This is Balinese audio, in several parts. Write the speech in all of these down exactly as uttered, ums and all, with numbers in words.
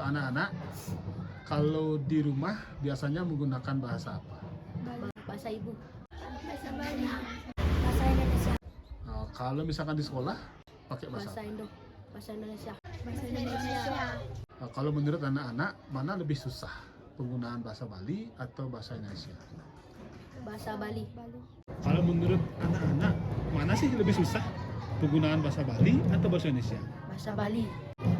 Anak-anak, kalau di rumah biasanya menggunakan bahasa apa? Bahasa ibu. Bahasa Indonesia. Nah, kalau misalkan di sekolah, pakai bahasa Bahasa apa? Indo. Bahasa Indonesia. Bahasa Indonesia. Nah, kalau menurut anak-anak, mana lebih susah? Penggunaan bahasa Bali atau bahasa Indonesia? Bahasa Bali. Kalau menurut anak-anak, mana sih lebih susah? Penggunaan bahasa Bali atau bahasa Indonesia? Bahasa Bali.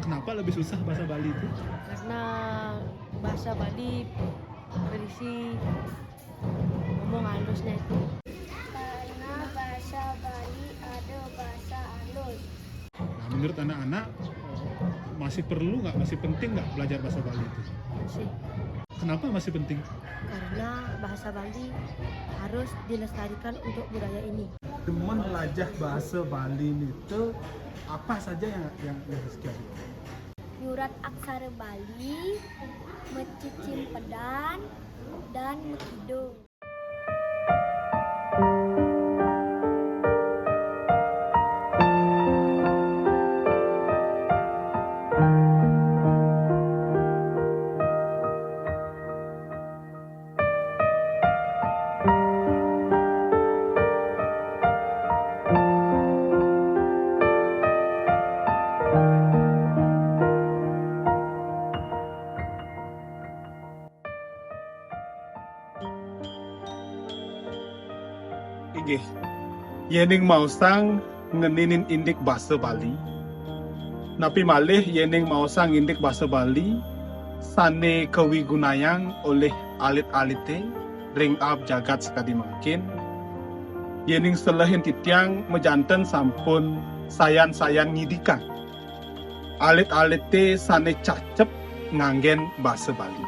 Kenapa lebih susah bahasa Bali itu? Karena bahasa Bali berisi ngomong halusnya itu. Karena bahasa Bali ada bahasa halus. Nah, menurut anak-anak, masih perlu nggak, masih penting nggak belajar bahasa Bali itu? Sih. Kenapa masih penting? Karena bahasa Bali harus dilestarikan untuk budaya ini. Demen belajar bahasa Bali itu apa saja yang yang yang harus diajarkan? Nyurat aksara Bali, mecicimpedan, dan mekidung. Inggih. Yening maosang ngeninin indik basa Bali. Napi malih yening maosang indik basa Bali sane kawigunayang olih alit-alite ring aab jagat sakadi mangkin. Yening selehin titiang majanten sampun sayan-sayan ngidikang alit-alite sane cacep nganggen basa Bali.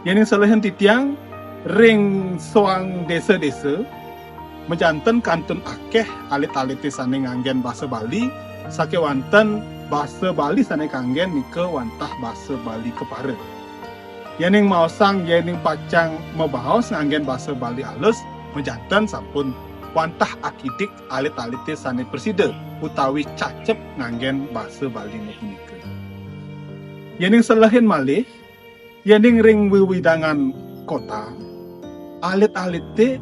Yening selehin titiang ring soang desa-desa, majanten kantun akeh alit-alite sane nganggen basa Bali, sakewanten basa Bali sane kanggen nika wantah basa Bali kepara. Yening maosang, yening pacang mabaos nganggen basa Bali alus, majanten sampun wantah akidik alit-alite sane prasida utawi cacep nganggen basa Baline punika. Yening selehin malih, yening ring wewidangan kota, alit-alite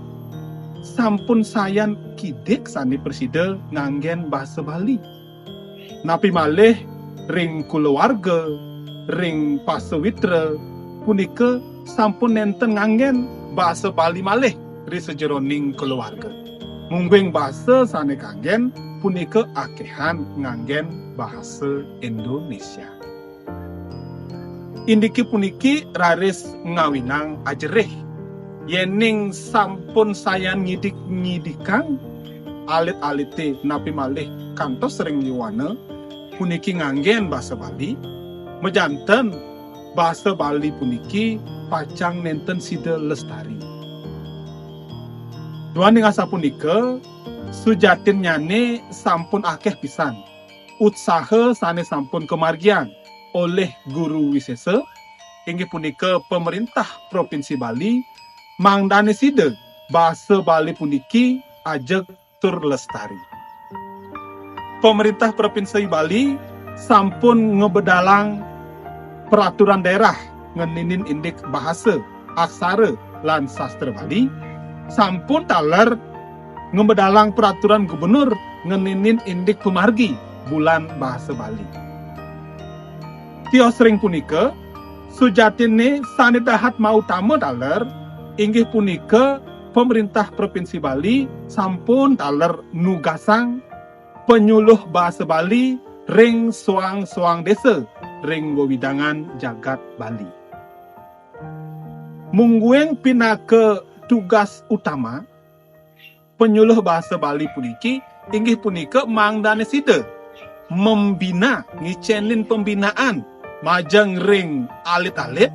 sampun sayan kidik sane prasida nganggen basa Bali. Napi malih ring kulawarga, ring pasawitra punika sampun nenten nganggen basa Bali malih ri sajeroning kulawarga. Mungguing basa sane kanggen punika akehan nganggen basa Indonesia. Indike puniki raris ngawinang ajerih. Yening sampun sayan ngidik-ngidikang alit-alite napi malih kantos ring yowana puniki nganggen basa Bali, majanten basa Bali puniki pacang nenten sida lestari. Duaning asapunika, sujatinnyane sampun akeh pisan utsaha sane sampun kamargiang olih Guru Wisesa, inggih punika pemerintah Provinsi Bali, mangdane sida basa Bali puniki ajeg tur lestari. Pemerintah Provinsi Bali sampun ngebedalang peraturan daerah ngeninin indik bahasa, aksara, lan sastra Bali, sampun taler ngebedalang peraturan gubernur ngeninin indik pamargi bulan bahasa Bali. Tios ring punika, sujatinne sane dahat mautama taler inggih punika pemerintah Provinsi Bali sampun taler nugasang panyuluh basa Bali ring soang-soang desa ring wewidangan jagat Bali. Mungguing pinaka tugas utama panyuluh basa Bali puniki inggih punika mangdane sida membina, ngicenin pembinaan majeng ring alit-alit,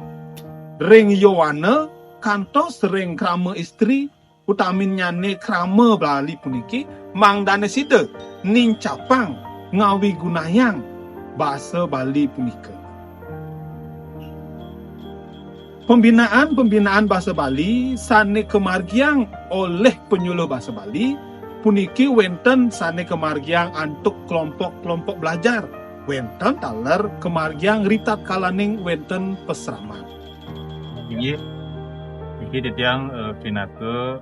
ring yowana, kantos ring krama istri, utaminnyane krama Bali puniki, mangdane sida nincapang ngawigunayang basa Bali punika. Pembinaan-pembinaan basa Bali sane kamargiang olih panyuluh basa Bali puniki wenten sane kamargiang antuk kelompok-kelompok belajar. Wénten taler kamargiang ritatkalaning wénten pasraman. Inggih, inggih titiang, eh, pinaka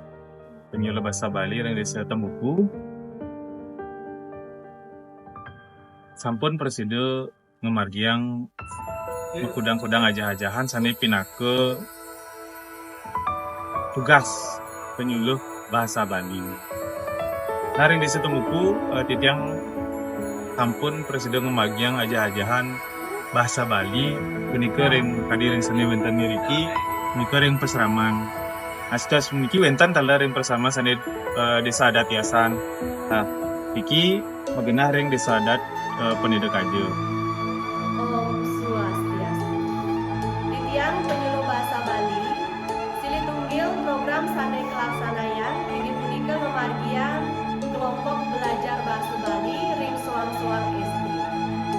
penyuluh basa Bali ring Désa Tembuku. Sampun prasida ngamargiang makudang-kudang ajah-ajahan sané pinaka tugas penyuluh bahasa Bali. Nah, ring Désa Tembuku, eh, titiang sampun prasida ngamargiang ajah-ajahan bahasa Bali, punika ring kadi ring sané wénten niriki, punika ring pasraman. Nah, satuas puniki wénten taler ring pasraman sané, eh, Désa Adat Iasan. Nah, niki magenah ring Désa Adat, eh, Panida Kaja. Om Swastiastu. Titiang penyuluh bahasa Bali, silih tunggil program sané kalaksanayang inggih punika ngamargiang kelompok belajar bahasa Bali ring soang-soang S D.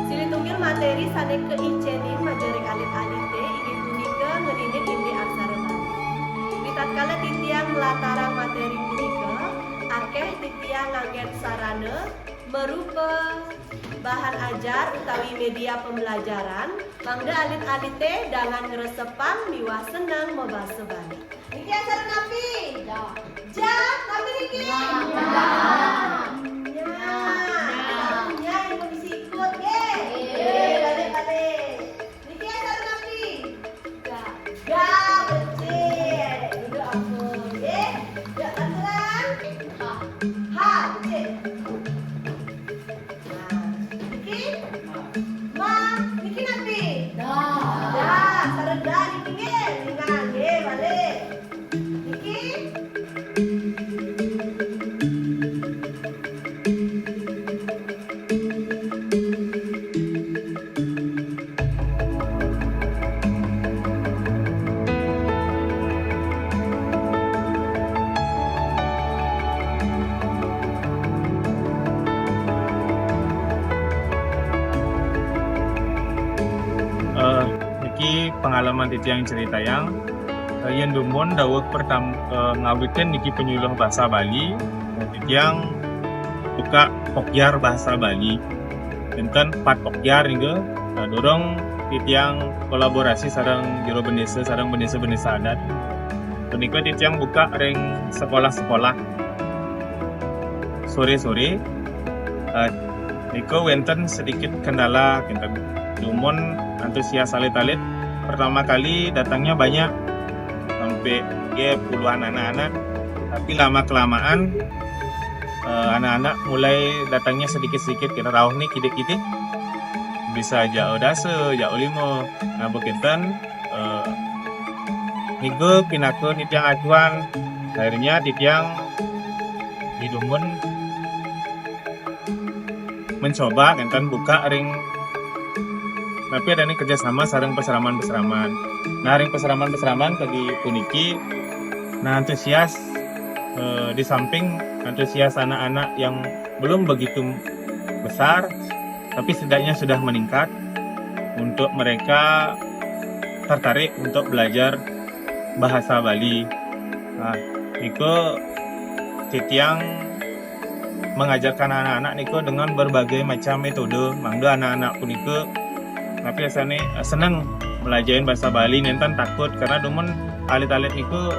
Silih tunggil materi sané kaicenin majeng ring alit-alité inggih punika ngeninin indik aksara Bali. Ritatkala titiang nlatarang materi punika, akéh titiang nganggén sarana marupa bahan ajar utawi média pembelajaran, mangda alit-alité dangan ngresepang miwah seneng mabasa Bali. Niki aksara napi? Ja. Ja, napi niki? Nya. Nya. Nya. Nya yang mesti ikut, nggih? Nggih, balik, balik. Niki aksara napi? Ga. Ga, becik. Duduk apa, nggih? Ja, lanturan. Ha. Ha, becik. Nah, niki? Ma, niki napi? Da. Da, sareng da niki nggih, ringan nggih, balik. Niki? Eh, niki pengalaman titiang ceritayang. Eh, yén dumun daweg pertam-, eh, ngawitin niki penyuluh bahasa Bali, titiang buka pokjar bahasa Bali. Wénten pat pokjar nika, eh, durung titiang kolaborasi sareng jero bendésa, sareng bendésa-bendésa adat. Punika titiang buka ring sekolah-sekolah. Sore-sore, eh, nika wénten sedikit kendala, kinten. Dumun antusias alit-alit, pertama kali datangnya banyak, sampai ya puluhan anak-anak. Tapi lama-kelamaan, eh, anak-anak mulai datangnya sedikit-sedikit, kita rauh nih kidik-kidik. Bisa jauh dasa, jauh lima. Nah, bekinten, eh, niga pinaka titiang acuan. Akhirnya titiang di dumun mencoba kinten buka ring, tapi ada nih kerjasama sareng pasraman-pasraman. Nah, ring pasraman-pasraman kadi puniki, nah, antusias, eh, di samping antusias anak-anak yang belum begitu besar, tapi setidaknya sudah meningkat untuk mereka tertarik untuk belajar bahasa Bali. Nah, niku titiang mengajarkan anak-anak niku dengan berbagai macam metode. Mangda anak-anak punika, tapi asané, eh, seneng melajahin bahasa Bali, nénten takut, karena dumun alit-alit niku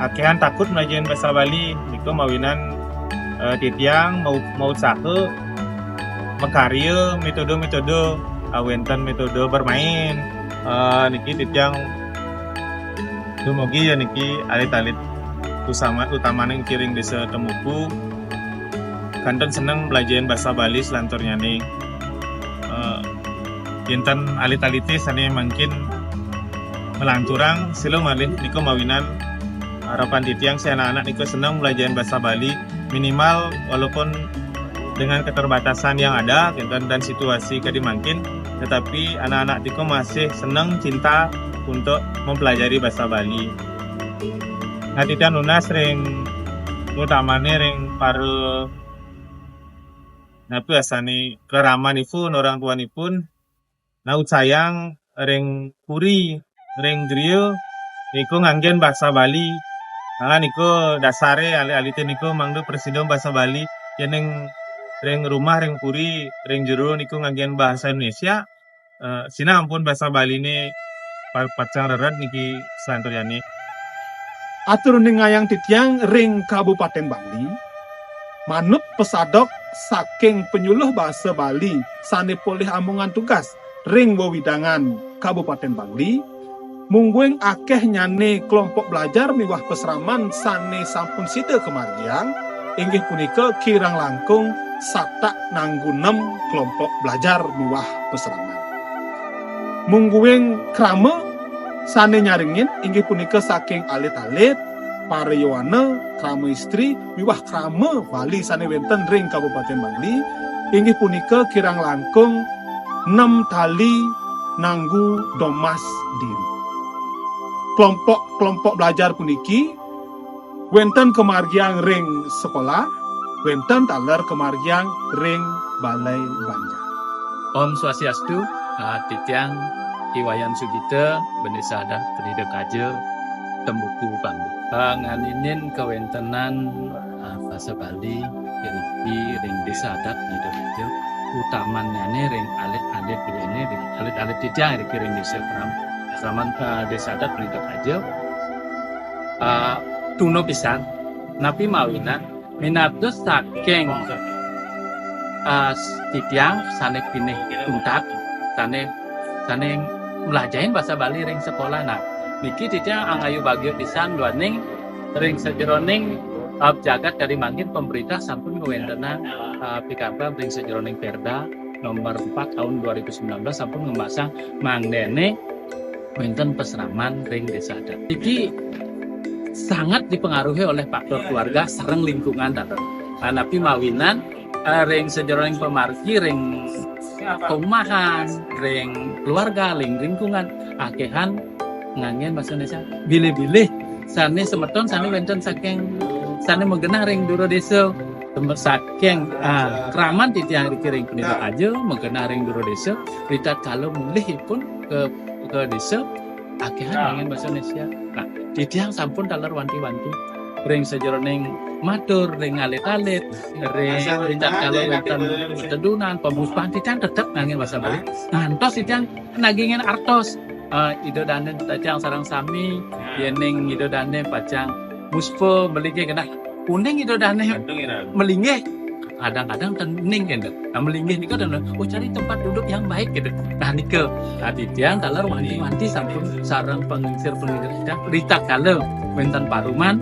akéhan takut melajahin bahasa Bali. Niku mawinan, eh, titiang mau, mau usaha makarya metode-metode, ah, wénten metode bermain. Eh, niki titiang dumugi ya niki alit-alit utama, utamaning ring Désa Tembuku. Kantun seneng belajahin bahasa Bali selanturnyané. Eh, yén ten alit-alité sané mangkin melanturang, sila malih niku mawinan harapan titiang si anak-anak niku seneng belajahin bahasa Bali, minimal walaupun dengan keterbatasan yang ada, kinten, dan situasi kadi mangkin, tetapi anak-anak niku masih seneng, cinta untuk mempelajari bahasa Bali. Nah, titiang nunas ring utamané ring para napi asané kramaipun, orang tuanipun, nah, ucayang ring puri, ring griya, niku nganggén basa Bali. Nah, niku dasaré alit-alité niku mangda prasida basa Bali. Yéning ring rumah, ring puri, ring jero niku nganggen basa Indonesia, eh, sinah ampun basa Baliné pa-, pacang rered niki salanturyané. Atur uningayang titiang ring Kabupatén Bali, manut pesadok saking panyuluh basa Bali sané polih ampungan tugas ring wewidangan Kabupatén Bali, mungguing akéhnyané kelompok belajar miwah pasraman sané sampun sida kamargiang, inggih punika kirang langkung satak nanggu nem kelompok belajar miwah pasraman. Mungguing krama sané nyarengin inggih punika saking alit-alit, para yowana, krama istri, miwah krama Bali sané wénten ring Kabupatén Bali, inggih punika kirang langkung nem tali nanggu domas diri. Kelompok-kelompok belajar puniki wénten kamargiang ring sekolah, wénten taler kamargiang ring balai banjar. Om Swastiastu, ah, titiang I Wayan Sugita, Bendesa Adat Penida Kaja, Tembuku, Bambi. Ah, nganinin kawéntenan, ah, basa Bali iriki ring Desa Adat Penida Kaja, utamannyané ring alit-alit duéné, ring alit-alit titiang iriki ring Desa Kram-, Kraman, ah, Desa Adat Penida Kaja. Ah, tuna pisan, napi mawinan minab saking, ah, titiang sané pinih tuntat, sané, sané mlajahin basa Bali ring sekolah. Nah, niki titiang angayu bagia pisan duaning ring sajeroning, ah, jagat kadi mangkin pemerintah sampun ngawéntenang, ah, pikambang ring sajeroning Perda nomor empat tahun dua ribu sembilan belas sampun ngembasang mangdané wénten pasraman ring Desa Adat. Iki sangat dipengaruhi oleh faktor keluarga sareng lingkungan, taler. Napi mawinan, eh, ring sajeroning pamargi, ring kaumahan, ring keluarga, ring lingkungan, akéhan nganggén basa Indonesia. Bilih-bilih sané semeton sané wénten saking, sané magenah ring dura désa, saking, ah, kraman titiang iriki ring Penida Kaja, magenah ring dura désa, ritatkala mulih ipun ke, ke désa, akéhan nganggén basa Indonesia. Nah, titiang sampun taler wanti-wanti ring sajeroning matur, ring alit-alit, ring, ritatkala wénten tedunan, pamuspan, titiang tetep nganggén basa Bali. Ngantos titiang nagingin artos. Eh, Ida Dané titiang sareng sami, yéning Ida Dané pacang muspa malinggih genah. Uning Ida Dané malinggih, kadang-kadang ten uning kénten. Nah, malinggih nika ten, oh, cari tempat duduk yang baik gitu. Nah, nika, nah, titiang taler wanti-wanti sampun sareng panglingsir-panglingsir titiang, ritatkala wénten paruman,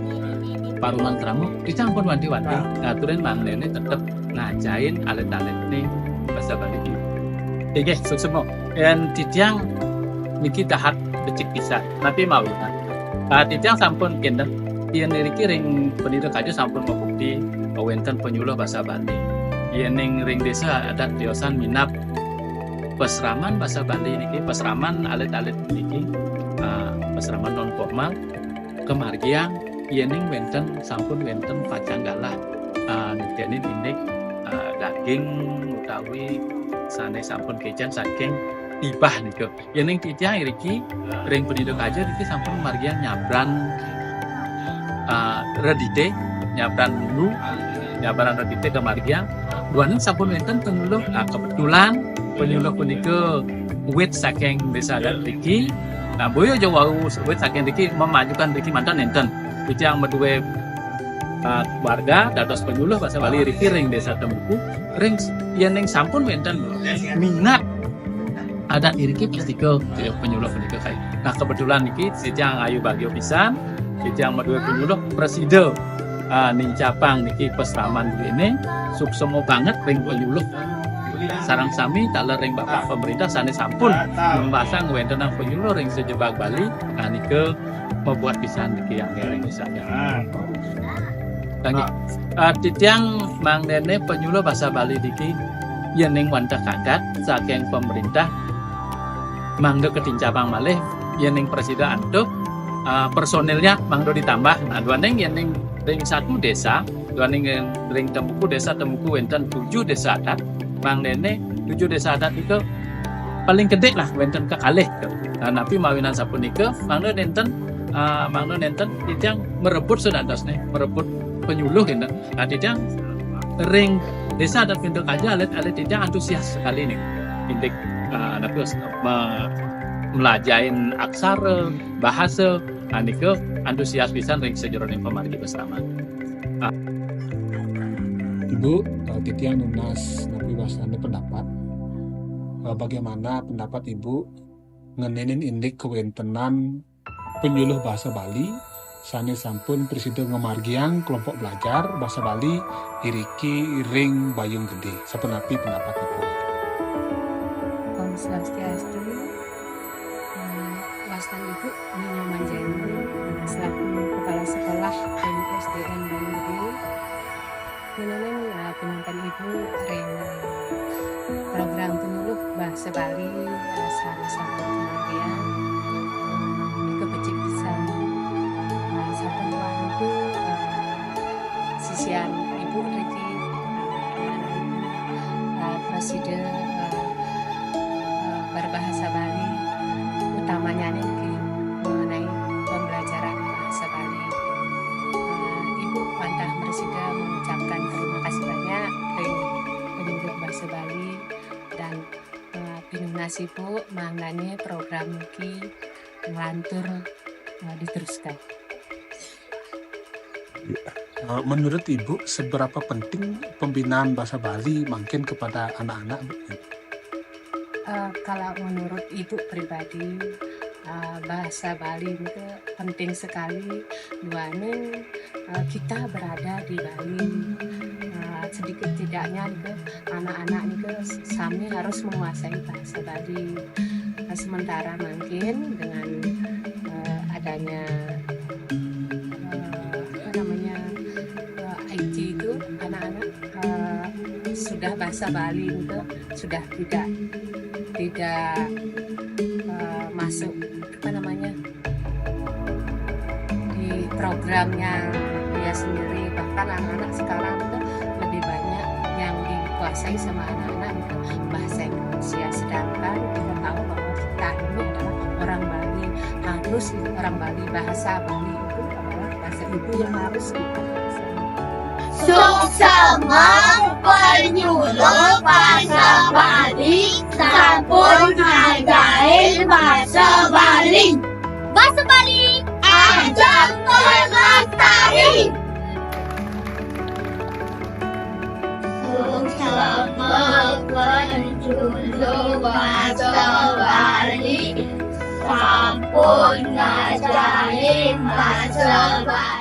paruman krama, titiang pun wanti-wanti ngaturin mangdané tetep ngajahin alit-alitné basa Bali. Inggih, suksma. Yén titiang niki dahat becik pisan. Napi mawinan? Ah, titiang sampun kénten. Yén iriki ring Penida Kaja sampun mabukti wénten panyuluh basa Bali. Yéning ring Desa Adat tiosan minab pasraman basa Bali niki, pasraman alit-alit niki, ah, pasraman non formal, kamargiang yéning wénten, sampun wénten pacang galah, ah, niteni indik, ah, daging utawi sané sampun kicén saking hibah nika. Yéning titiang iriki ring Penida Kaja niki sampun margiang nyabran, ah, redité, nyabran minggu, nyabran redité kamargiang. Duaning sampun wénten panyuluh, ah, kebetulan panyuluh punika wit saking Desa Adat riki. Nah, boya ja wau wit saking riki mamajukan riki manten nénten. Titiang madué, ah, warga dados panyuluh basa Bali riki ring Desa Tembuku, ring yéning sampun wénten minat adat iriki pastika panyuluh punika kai. Nah, kebetulan niki titiang angayu bagia pisan, titiang madué panyuluh prasida, ah, nincapang niki pasraman duéné, suksma banget ring panyuluh sareng sami taler ring Bapak Pemerintah sané sampun ngembasang ngwéntenang panyuluh ring sajebag Bali, nah, nika mabuat pisan niki anggé ring sadaya. Kanggé, ah, titiang mangdané panyuluh basa Bali niki yéning wantah kagat saking pemerintah mangda katincapang malih, yéning prasida antuk, ah, personilnya mangda ditambah. Nah, duaning yéning ring satu desa, duaning ring, ring Tembuku, Desa Tembuku wénten tujuh desa adat, mangdané tujuh desa adat nika paling gedé lah wénten kekalih. Nah, napi mawinan sapunika, mangda nénten, ah, mangda nénten titiang marebut sadantosné, marebut panyuluh kénten. Nah, titiang ring Desa adat pintu kaja alit-alit titiang antusias sekali nih. Indik, eh, napi, me-, melajahin aksara, bahasa, ah, nika antusias pisan ring sajeroning pamargi bersama. Ah. Ibu, eh, titiang nunas napi wastané pendapat. Eh, bagaimana pendapat Ibu ngeninin indik kawéntenan penyuluh basa Bali sané sampun prasida ngamargiang kelompok belajar basa Bali iriki ring Bayung Gedé? Sapunapi pendapat Ibu? Om Swastiastu. Eh, wastan Ibu Nyonya Manjani selaku kepala sekolah ring S D N Bayung Gedé. Ngenénin, eh, pinunten Ibu ring, eh, program penyuluh bahasa Bali, eh, sané sampun kemudian, eh, becik pisan, eh, sampun wantu, eh, sisian Ibu niki, eh, anak Ibu, eh, prasida, eh, eh, berbahasa Bali, utamanya niki mengenai pembelajaran bahasa Bali. Eh, Ibu wantah prasida mengucapkan terima kasih banyak ring penyuluh bahasa Bali dan, eh, pinunas Ibu mangdané program niki nglantur, eh, diteruskan. Eh, menurut Ibu, seberapa penting pembinaan bahasa Bali mangkin kepada anak-anak, Bu? Eh, kalau menurut Ibu pribadi, eh, bahasa Bali itu penting sekali, duaning, eh, kita berada di Bali. Eh, sedikit tidaknya itu anak-anak itu sami harus menguasai bahasa Bali. Eh, sementara mungkin dengan, eh, adanya, eh, apa namanya, eh, I T itu, anak-anak, eh, sudah bahasa Bali itu sudah tidak, tidak, eh, masuk, apa namanya, di programnya dia sendiri. Bahkan anak-anak sekarang itu lebih banyak yang dikuasai sama anak-anak itu bahasa Indonesia. Sedangkan kita tahu bahwa kita ini adalah orang Bali, harus orang Bali, bahasa Bali itu adalah bahasa ibu yang harus kita kuasai. Suksma penyuluh bahasa Bali sampun ngajahin bahasa Bali. Bahasa Bali ajang pelestari. Suksma penyuluh bahasa Bali sampun ngajahin bahasa Bali.